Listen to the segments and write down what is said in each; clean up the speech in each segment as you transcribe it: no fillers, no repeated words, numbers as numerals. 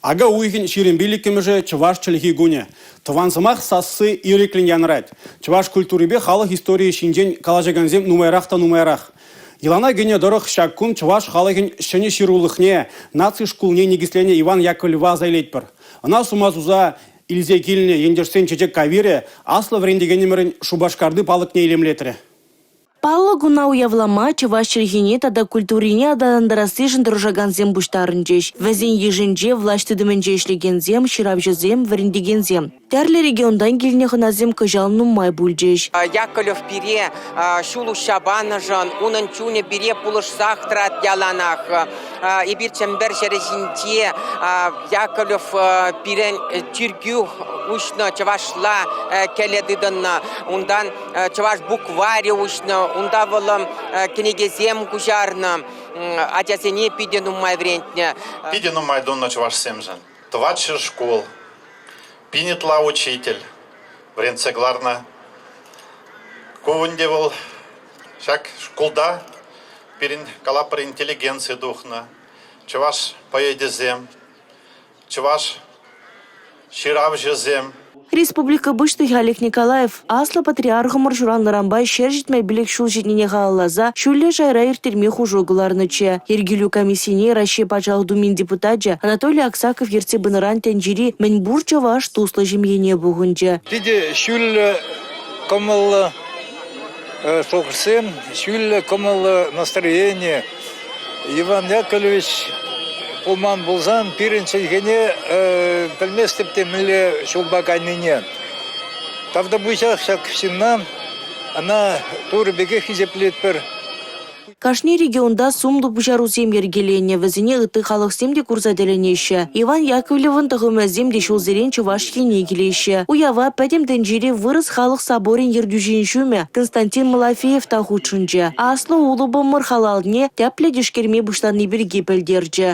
Ака уйӑхӗн 25-мӗшӗ Чӑваш чӗлхи кунӗ. Тӑван сӑмах сасси ирӗклӗн янӑрать. Чӑваш культурипе халӑх историйӗ ҫинчен калаҫакансем нумайрах та нумайрах. Йӑлана кӗнӗ тӑрӑх ҫак кун чӑваш халӑхӗн ҫӗнӗ ҫырулӑхне, наци шкулне никӗсленӗ Иван Яковлева аса илетпӗр. Ӑна сума суса илсе килнӗ ентешсен чечек кавирӗ аслӑ вӗрентекенӗмӗрӗн Шупашкарти палӑкне илемлетрӗ. Паллӑ куна уявлама чӑваш чӗлхине тата культурине аталантарассишӗн тӑрӑшакансем пуҫтарӑнчӗҫ. Вӗсен йышӗнче влаҫ тытӑмӗнче ӗҫлекенсем, ҫыравҫӑсем, вӗрентекенсем. Тӗрлӗ регионтан килнӗ хӑнасем кӑҫал нумай пулчӗҫ. Яковлев пире ҫул уҫса панӑшӑн, унӑн чунӗ пире пулӑшсах тӑрать яланах. Эпир Чӗмпӗр ҫӗрӗ ҫинче Яковлев пирӗн чиркӳ уҫнӑ, чӑвашла кӗлӗ тытӑннӑ. Унтан чӑваш букварӗ уҫнӑ, унта вӑл кӗнекесем куҫарнӑ, ачасене питӗ нумай вӗрентнӗ. Питӗ нумай тунӑ чӑвашсемшӗн. Тӑватҫӗр шкул, пин ытла учитель вӗрентсе кӑларнӑ. Ку ӗнтӗ вӑл ҫак шкулта пирӗн калапӑр интеллигенци тухнӑ, чӑваш поэчӗсем, чӑваш ҫыравҫӑсем. Республика Пуҫлӑхӗ Олег Николаев Аслӑ Патриархӑмӑр ҫуралнӑранпа 175 ҫул ҫитнине халалласа ҫӳллӗ шайра ирттерме хушу кӑларнӑччӗ. Йӗркелӳ комиссине Раҫҫей Патшалӑх Думин депутачӗ Анатолий Аксаков ертсе пынӑран тӗнчери мӗн пур чӑваш туслӑ ҫемьене пухӑнчӗ. Питӗ ҫӳллӗ кӑмӑллӑ шухӑшсем, ҫӳллӗ кӑмӑллӑ настроени Иван Яковлевич пулман пулсан пирӗн чӗлхене пӗлместӗп те мӗнле ҫулпа кайнине. Тавтапуҫах ҫак ҫынна, ӑна Турӑ пекех хисеплетпӗр. Кашни регионта сумлӑ пуҫарусем йӗркеленӗ, вӗсене ытти халӑхсем те курса тӗлӗнеҫҫӗ. Иван Яковлевӑн тӑхӑмӗсем те ҫулсерен Чӑваш Ене килеҫҫӗ. Уява Пӗтӗм тӗнчери вырӑс халӑх соборӗн ертӳҫин ҫумӗ Константин Малафеев та хутшӑнчӗ. Аслӑ Улӑпӑмӑр халалне тӗплӗ тишкерме пуҫлани пирки пӗлтерчӗ.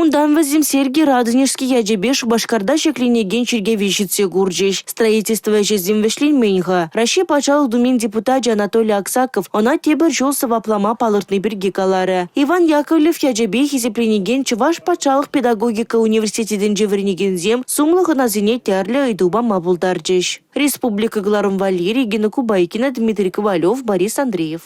Унтан вӗсем Сергий Радонежский ячӗпе Шупашкарта ҫӗкленекен чиркӗве ҫитсе курчӗҫ. Строительство ӗҫӗсем вӗҫленмен-ха. Раҫҫей Патшалӑх Думин депутачӗ Анатолий Аксаков ӑна тепӗр ҫул сӑваплама палӑртни пирки каларӗ. Иван Яковлев ячӗпе хисепленекен Чӑваш патшалӑх педагогика университетӗнче вӗренекенсем сумлӑ хӑнасене тӗрлӗ ыйту пама пултарчӗҫ. Республика кӑларӑм валли Регина Кубайкина, Дмитрий Ковалев, Борис Андреев.